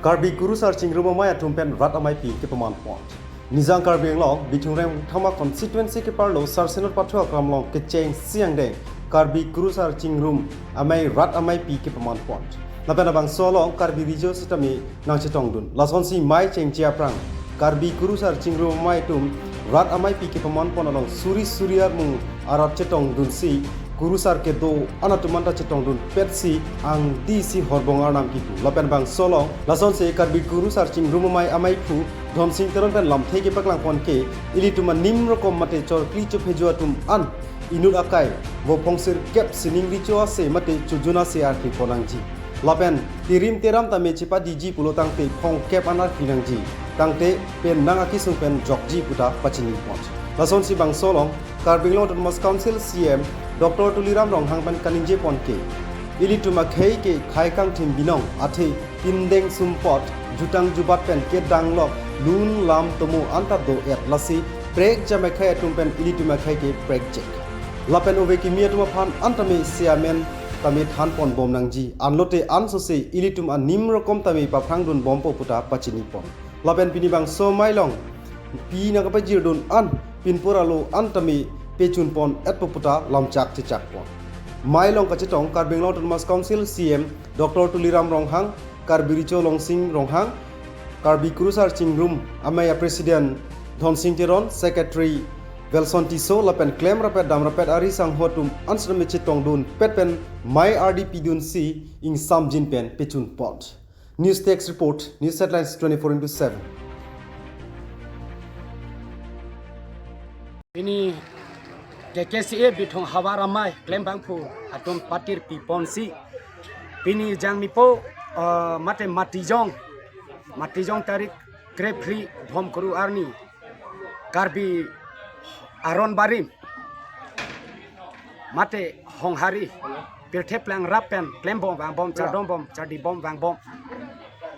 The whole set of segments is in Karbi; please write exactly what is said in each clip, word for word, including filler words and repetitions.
Karbi Kurusar Chingrum Amei atum pen rat ameipi kepaman pon. Nijang Karbi Anglong, Bithung Rengthama constituency keparlo Sarsenot Pathu aklam along kecheng siang deng Karbi Kurusar Chingrum Amei rat ameipi kepaman pon. Lapen labangso along Karbi Rijo sitame nangchetongdun. Lasonsi mei chengche aphrang Karbi Kurusar Chingrum Amei atum rat ameipi kepaman pon along suri suri armung arat chetongdunsi Kurusar kedo-an atum anta chetongdun petsi angdisi horbong arnam kipu. Lapen bangso along lasonsi Karbi Kurusar Chingrum Amei ameiphu Dhonsing Teron pen lamthe kepaklang pon ke ilitum anim rokom mate chorkli chophejo atum an inut akai vo phongsir kep sining richo ase mate chojun ase arkli pon nangji. Lapen tirim teram tame chepadiji pulo tangte phongkep an arkli nangji. Tangte pen nang akesung pen jokji puta pachini pon. Lasonsi bangso along Karbi Anglong Autonomous Council C M Doctor Tuliram Ronghang pen kaningje pon ke ilitum akhei ke khai kangthim binong athe pindeng sumpot jutang jubat pen kedanglok lun lam tomo anta do-et, lasi prekjam akhei atum pen ilitum akhei ke prekjek. Lapen ove kimi atum aphan anta me siamen tame than pon bom nangji, anlote ansose ilitum anim rokom tame paphrang dun bompo puta pachini pon. Lapen pini bangso amei along pi nangkapajirdun an pinpur alo an tame pechun pon-etpo puta lamchak chechak pon. Amei along kachetong Karbi Anglong Autonomous Council C M Doctor Tuliram Ronghang, Karbi Richo Longsing Ronghang, Karbi Kurusar Chingrum Amei a President Dhonsing Teron, Secretary Velson Tisso, lapen klem rapet dam rapet ari sangho atum an sitame chetongdun pet pen mei ardi pidunsi ingsamjin pen pechun pon. News Desk Report, News Headlines twenty-four into seven. Pini K K C A Bithung havar amei klembangphu atum patir piponsi pini jangmipo, eh, mate matijong, matijong tarik krephli Bhomkuru arni Karbi Aron Barim mate Honghari pirthe plang rap pen klembom vangbom, chardom bom, chardi bom vangbom,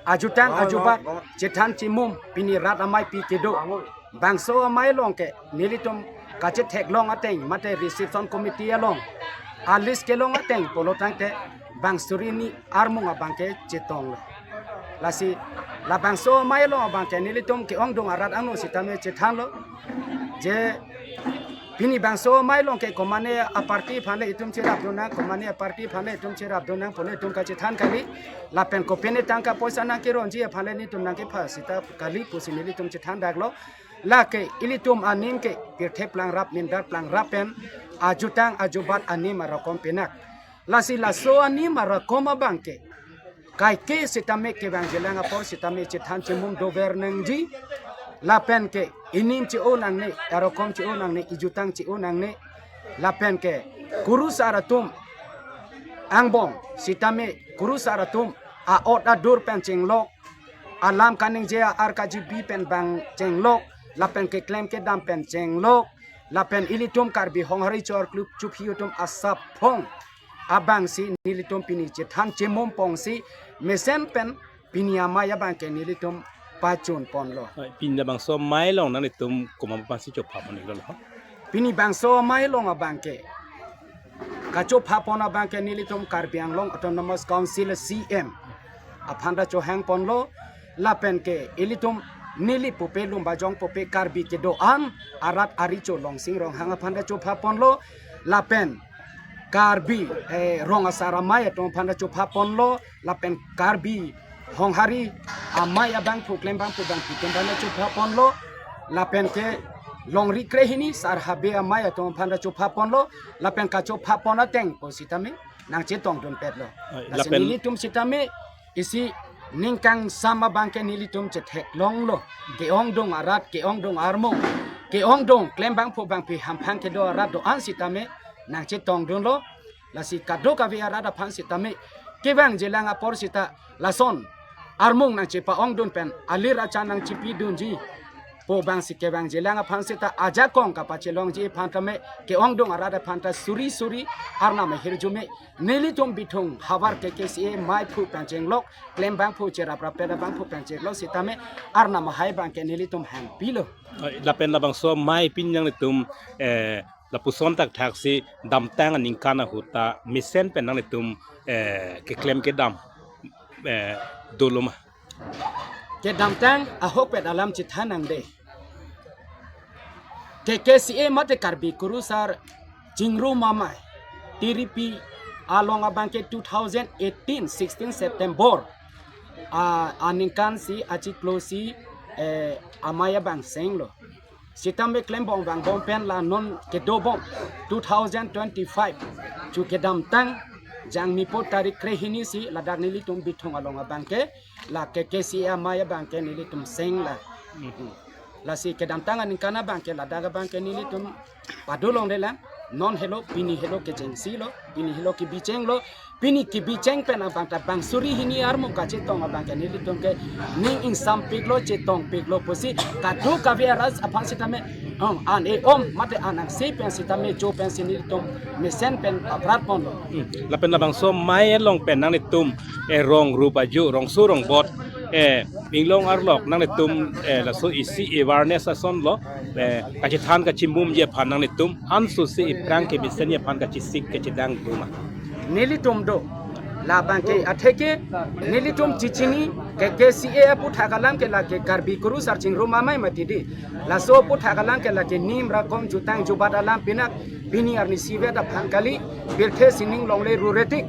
ajutang ajubat chethan chimum pini rat ameipi kedo. Bangso amei along ke nelitum kachetheklong ateng mate reception committee along a-list kelong ateng pulo tangte bang suri ni armung abang ke chetonglo. Lasi labangso amei along abang ke nelitum ke-ongdung arat angno sitame chethanlo. Je pini bangso amei along ke komane a-party aphan le itum cherapdun nang, komane a-party aphan le itum cherapdun nang pu nelitum kachethan kali. Lapen kopine tangka poisa nangkeronji aphan le nelitum nangkepha sita kali pusi nelitum chethan daklo. Lake ilitum anim ke pirthe plang rap, mindar plang rap pen ajutang ajubat anim arokom pinak. Lasi laso anim arokom abang ke kaike sitame kevangjilang apor sitame chethan chimum dover nangji. Lapen ke inim che-o nangne, arokom che-o nangne, ijutang che-o nangne. Lapen ke kurusar atum angbong sitame kurusar atum a-ot adur pen chenglok, alam kaningje a-ar kajibi pen bang chenglok, lapen keklem kedam pen chenglok, lapen ilitum Karbi Honghari chor kluk chuphi atum asaphong abangsi nelitum pini chethan chimum pongsi mesen pen pini amei abang ke nelitum pachun ponlo. Ai, pini labangso amei along nanglitum komat aphansi chopha pon-iklo? Pini bangso amei along abang ke kachopha pon abang ke nelitum Karbi Anglong Autonomous Council C M aphan ta chohang ponlo, lapen ke ilitum neli pupe lumbajong pupe Karbi kedo-an arat ari cho Longsing Ronghang aphan ta chopha ponlo, lapen Karbi, eh, rong asar amei atum aphan ta chopha ponlo, lapen Karbi Honghari amei abangphu klembangphu bangphu atum aphan ta chopha ponlo, lapen ke longri krehini sar habe amei atum aphan ta chopha ponlo, lapen kachopha pon ateng pu sitame nangchetongdun petlo. Ai, lasi lapen nelitum sitame isi ningkangsam abang ke nelitum chetheklonglo. Ke-ongdung arat, ke-ongdung armung, ke-ongdung klembangphu bangphi hamphang kedo arat do-an sitame nangchetongdunlo. Lasi kadokave arat aphan sitame kevangjilang apor sita lason armung nangchepa-ongdun pen alir achan nangchepidunji pu abangsi kevangjilang aphan sita ajakong kapachelongji aphan tame ke-ongdung arat aphan ta suri suri arnam ahirjume nelitum Bithung havar K K C A meiphu pen chenglok, klembangphu cherap rapet abangphu pen chenglok sitame arnam ahai abang ke nelitum hangpilo. Ai, lapen labangso amei pini nanglitum, eh, lapuson thakthaksi damtang aningkan ahut ta mesen pen nanglitum, eh, keklem kedam, eh, dolo ma? Kedamtang ahokpet alam chethan nangde. K K C A mate Karbi Kurusar Chingrum Amei tiripi along abang ke two thousand eighteen sixteen September a aningkan si achiklo si eh, amei abang senglo. Sitame klembom vangbom pen la non kedobom two thousand twenty-five chu kedamtang Jangmipo tarik krehini si ladak nelitum Bithung along abang ke la K K C A amei abang ke nelitum seng la. Lasi kedamtang aningkan abang ke ladak abang ke nelitum padolongde lang. Non helo, pini helo kechengsi lo, pini helo kebicheng lo, pini kebicheng pen abang ta bang suri hini armu kachetong abang ke nelitum ke ning ingsampik lo, chetongpik lo pusi kadokave arat aphan sitame ong an e-om mate an angse pen sitame cho pen si nelitum mesen pen paprat ponlo. Lapen labangso amei along pen nanglitum eh, rong rup aju, rongso rongbot eh, inglong arlok nanglitum eh, laso isi awareness asonlo eh, kachethan kachimumji aphan nanglitum anso si iphrang kemesenji aphan kachesik kachedang duma. Nelitum do labang ke atheke nelitum chechini K K C A aputhak alam ke lake Karbi Kurusar Chingrum Amei mati di. Laso aputhak alam ke lake nim rakom jutang jubat alam pinak pini arni sivet aphan kali, pirthe sining longle ruretik.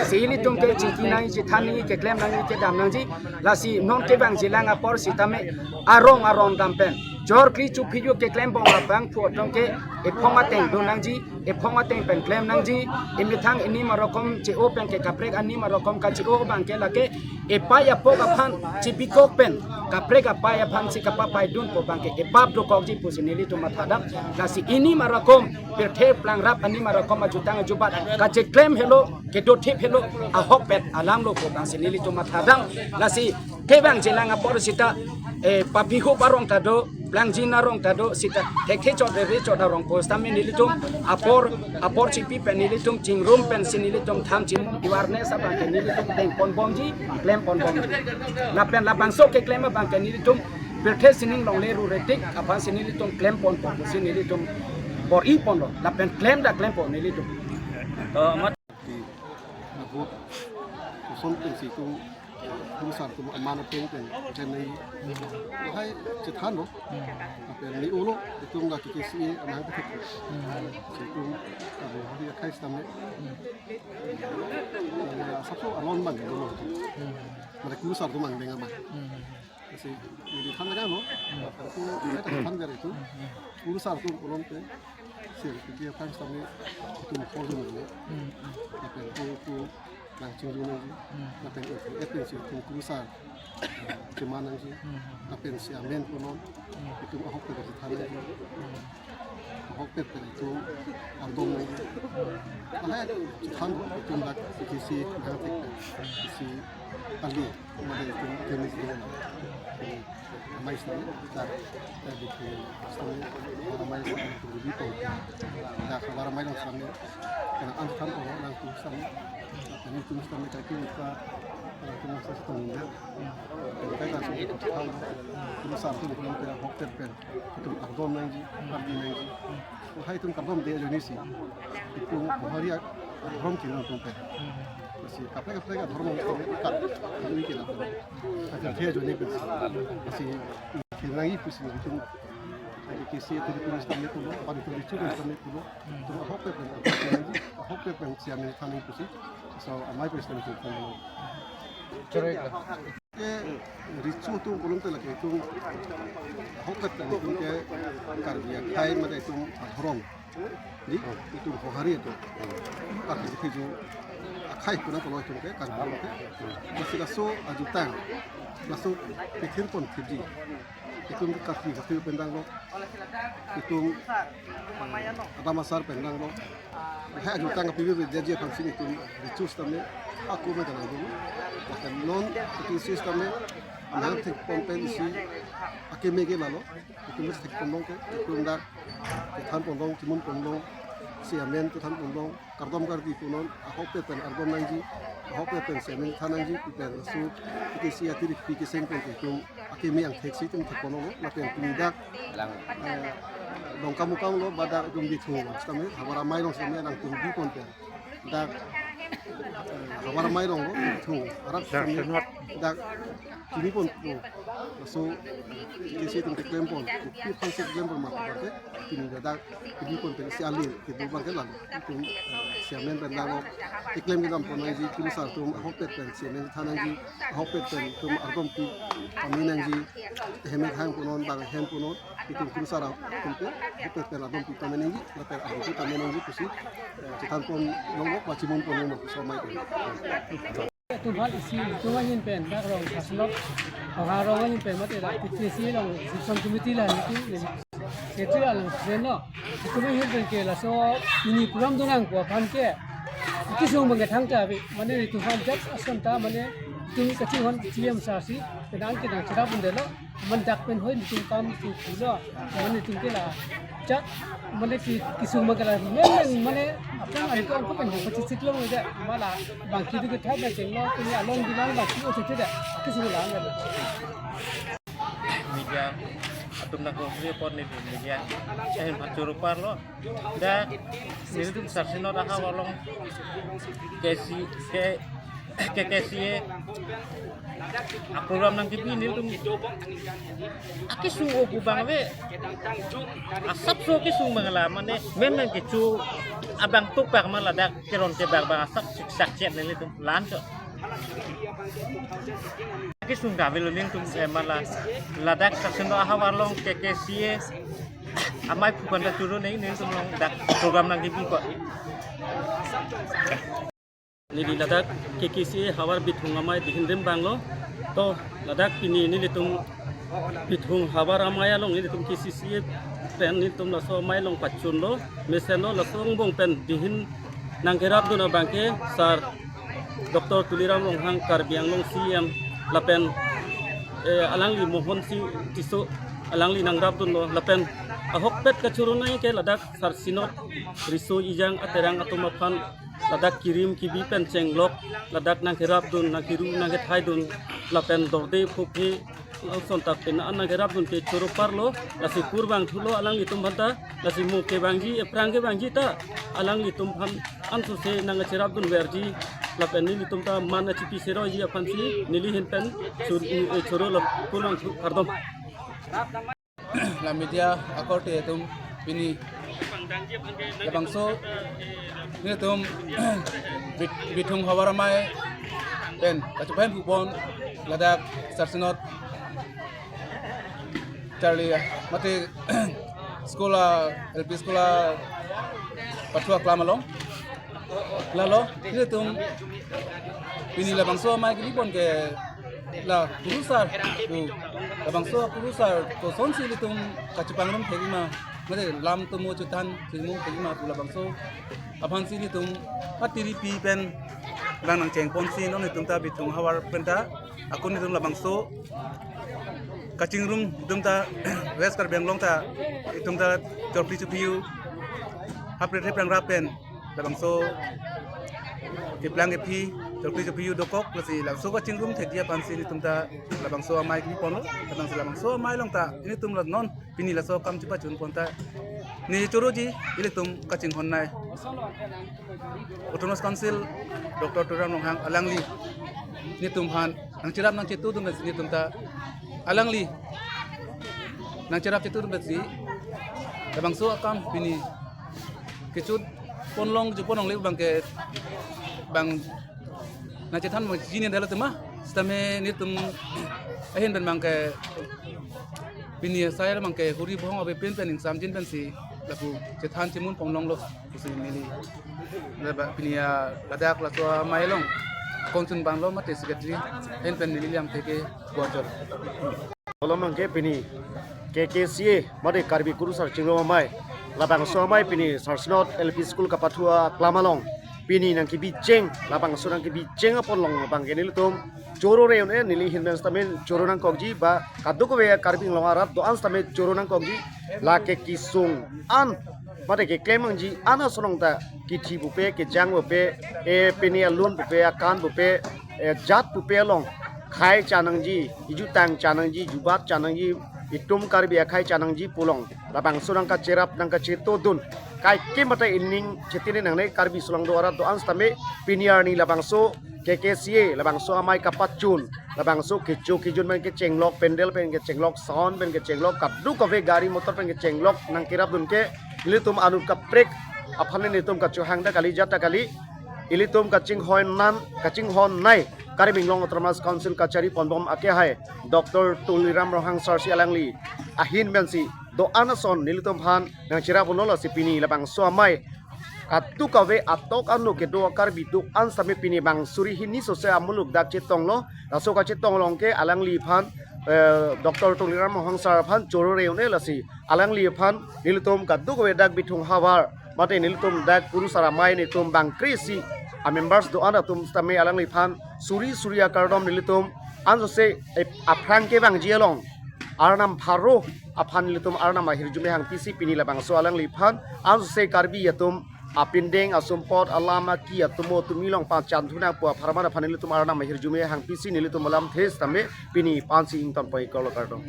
Si ilitum ke chingki nangji, chethan nangji, keklem nangji, kedam nangji. Lasi non kevangjilang apor sitame arong arong dam pen jor kli chuphiyo keklembom abangphu atum ke ephong ateng do nangji, ephong ateng pen klem nangji, emethang enim arokom che-o pen ke kaprek anim arokom kache-o abang ke lake epei apok aphan chibikok pen kaprek apei aphan si kapapaidunpo abang ke epap dokokji pusi nelitum mathadam. Lasi enim arokom pirthe plang rap anim arokom ajutang ajubat kacheklem helo, kedothip helo, ahokpet alam lo pu abang si nelitum mathadam. Lasi kevangjilang apor sita eh, papihup arong ta do, plangjin arong ta do, sita thekthe chot rere chot arong pu sitame nelitum apor apor chipi pen nelitum chingrum pen si nelitum tham chim awareness abang ke nelitum dengponbomji, klemponbomji. Lapen labangso keklem abang ke nelitum pirthe sining longle ruretik aphan si nelitum klemponpo pusi nelitum bor-i ponlo. Lapen klem ta klempo nelitum. Di abot koson pensi itum Kurusar atum aman apeng pen pen nai lahai chethanlo. Lapen ni ulo itum la K K C A anang kethek. Si itum abo hari akhai sitame asapso alon abang dolo. Mane Kurusar atum abang abang. Lasi neli than lagam lo. Aku saya than ber itum. Kurusar atum kolom te. Si dia kan sitame itum hol dun lo. Lapen ko ko nangchinglu nangji. Lapen ko et si itum Kurusar chema nangji. Lapen si amen konon itum ahokpet than nangji. Ahokpet pen itum ardom nangji. Lahai than itum dak K K C A nangthek pen si ali. Mane itum kemi itum amei sitame, dak, eh, di itum sitame, amei sitame itum di itum. Dak amei along sitame, kena an than ko nangtum sitame, kami itum sitame kaki muka, nangtum sitame. Kami kai kasih itum sitame, itum sitame itum ahokpet pen, itum ardom nangji, ardi nangji. Lahai itum kardom de ajoine si. Itum Kohori adhorom kinung atum pen. Si kaprek kaprek adhorom atum pen ikat lui kena pen. Ajar the ajoine pen. Si kinangi pusi itum K K C A tiri pulis kami pulo, pan tiri chu kami pulo. Itum ahokpet pen, ahokpet pen si amen than nangji pusi. So amei pen si itum than nangji. Correct. Ke richu atum kolom te lake itum ahokpet tang itum ke Karbi akhai mate itum adhorom. Di itum Kohori atum. Karbi akhai ju akhai kuna kolom itum ke Karbi akhai ke. Lasi laso ajutang. Laso pithir pon thipji. Itum Karbi akhai pen danglo. Itum, eh, adam asar pen danglo. Lahai ajutang apivi ve jaji aphan si itum richu sitame ako me dana dulu. Lapen non itum si sitame nangthek pon pen isi akeme ke lalo. Itum si thek pon long ke itum dak than pon long, chimun pon long, si amen than pon long, kardom kardi punon, ahokpet pen ardom nangji, ahokpet pen si amen than nangji, pen su K K C A tiri pi keseng pen itum akeme angthek si itum thek pon long, lapen pini dak, eh, Dongkamukam lo, ba dak itum Bithung lo, sitame havar amei along sitame nangtum bi pon pen. Dak, eh, havar amei along lo, Bithung, arat sitame, Dak kimi pon po, laso K K C atum keklem pon, kopi aphansi keklem pon ma pu abang ke, pini ladak kimi pon pen isi alin kedo abang ke lalo. Itum, eh, chairman pen lalo keklem kedam pon nangji, Kurusar atum ahokpet pen chairman than nangji, ahokpet pen itum ardom pi pame nangji, hemet hang pon non, bang hem pon non, itum Kurusar atum ke ahokpet pen ardom pi pame nangji, lapen ardom pi pame nangji pusi, eh, chethan pon longlo, pachimun pon longlo, so mai pen. Itum aphan isi, itum ahin pen, dak rong Sarsinot, Ronghang rong ahin pen, mate dak T T C along, Section Committee la, itum, itum, Secretary along, President lo, itum ahin pen ke laso, pini program donang ko aphan ke, kesung abang ke thangta ave, mane itum aphan just ason ta, mane itum kachinghon, C M sir si, kedang kedang cherap un-edetlo, man dak pen hoi itum kam itum pulo, mane itum ke la, chak, mane ki, kesung abang ke la, men, men, mane, aphrang ari ko angko pen pachisiklong aja, mala, bangke di kethap ba chenglo, kini along di lang bangke o tete da, kesung lang aja. Media atum nangkongri apot neli media ahin pachoro parlo. Dak nelitum Sarsinot ahavar along K C, K, K K C A aprogram nangkebi nelitum akesung o pu abang ave. Asapso kesung abang la, mane men men kecho abang tuk abang ma ladak keron kebang abang asap siksak chet nelitum lan cho. Kesung ta avelo nelitum, eh, mala ladak Sarsinot ahavar along K K C A amei aphu pen ta choro nangji nelitum along dak program nangkebi ko. Neli ladak K K C A havar Bithung amei dihin rim abang lo. To ladak pini nelitum Bithung havar amei along nelitum K C C A pen nelitum laso amei along pachunlo, mesenlo, laso angbong pen dihin nangkerapdun abang ke Sir Doctor Tuliram Ronghang, Karbi Anglong C M, lapen, eh, alangli Mohon Sing Tisso, alangli nangrapdunlo, lapen ahokpet kachoro nangji ke ladak Sarsinot riso ejang aterang atum aphan ladak kirim kibi pen chenglok, ladak nangkerapdun, nangkeru nangkethaidun, lapen dorde phophe, lason tak pen an nangkerapdun ke choro parlo, lasi kur bang thulo alanglitum aphan ta, lasi mo kevangji, ephrang kevangji ta, alanglitum aphan ansose nangcherapdun verji, lapen nelitum ta man achipi seroiji aphansi, neli ahin pen sur, eh, choro lo, kur bang thu kardom. La media akorte atum pini labangso nelitum Bit-, Bithung havar amei pen kachepahem pupon ladak Sarsinot charli mate school a, L P school a pathu aklam along. Lalo, nelitum pini labangso amei kebi pon ke la Kurusar pu, labangso Kurusar kosonsi nelitum kachepangrum thekji ma, mate lam tomo chethan chimum thekji ma pu labangso aphansi nelitum atiri pi pen lang nangcheng ponsi non nelitum ta Bithung havar pen ta akun nelitum labangso kachingrum itum ta West Karbi Anglong ta itum ta chorpi chophiyu hapre heprangrap pen labangso keplang kephi chorpi chophiyu dokok, lasi labangso kachingrum thekji aphansi nelitum ta labangso amei kebi ponlo, labangso, labangso amei along ta nelitum la non pini laso akam chepachun pon ta ne choroji ilitum kachinghon nai Autonomous Council Doctor Tuliram Ronghang alangli nelitum aphan nangcherap nangchetudun pensi nelitum ta alangli nangcherap chetudun pensi labangso akam pini kechut ponlong ju ponlongle abang ke bang nangchethan abang jini dalo tema sitame nelitum ahin pen abang ke pini asai abang ke huri bohong ave pen pen ingsamjin pensi lapu chethan chimun ponlonglo pusi neli laba pini a ladak laso amei along kongchun banglo mate secretary ahin pen neli liang theke bor chor. Kolom abang ke pini K K C A mate Karbi Kurusar Chingrum Amei labangso amei pini Sarsinot L P School kapathu aklam along pini nangkebi cheng, labangso nangkebi cheng apon along abang ke nelitum choro re un-e, neli ahin pen sitame choro nangkokji ba kadokave Karbi Anglong arat do-an sitame choro nangkokji, lake kesung an mate keklem nangji an ason along ta kithi pupe, kejang pupe, e pini alun pupe, akan pupe, e jat pupe along khai cha nangji, ijutang cha nangji, jubat cha nangji, itum Karbi akhai cha nangji pu along labangso nangkacherap nangkachetudun kaikema ta ining chetini nangne, Karbi aso along do arat do-an sitame pini arni labangso K K C A labangso amei kapachun, labangso kecho kejun pen kechenglok, pandal pen kechenglok, sound pen kechenglok, kadokave gari motor pen kechenglok nangkerapdun ke nelitum anut kaprek aphan nelitum kachohang ta kali, jat ta kali. Ilitum kachinghon nan, kachinghon nei Karbi Anglong Autonomous Council kachari ponbom akehai Doctor Tuliram Ronghang sir si alangli ahin pensi do-an ason nelitum aphan nangcherap unlo, lasi pini labangso amei kadokave atok anu kedo Karbi do-an sitame pini bang suri hini sose amuluk dak chetonglo. Laso kachetong along ke alangliphan, eh, Doctor Tuliram Ronghang sir aphan choro reune, lasi alangliphan nelitum kadokave dak Bithung havar mate nelitum dak Kurusar amei nelitum bang kre-isi a-members do-an atum sitame alangliphan suri suri akardom nelitum ansose, eh, aphrang kevangji along Arnam pharo aphan nelitum Arnam ahirjume hangpisi pini labangso alangliphan ansose Karbi atum apindeng asumpot alam aki atumo atumi along pachan thu nangpo apharman aphan nelitum Arnam ahirjume hangpisi nelitum alamthe sitame pini pensi ingtonpon-iklo, kardom.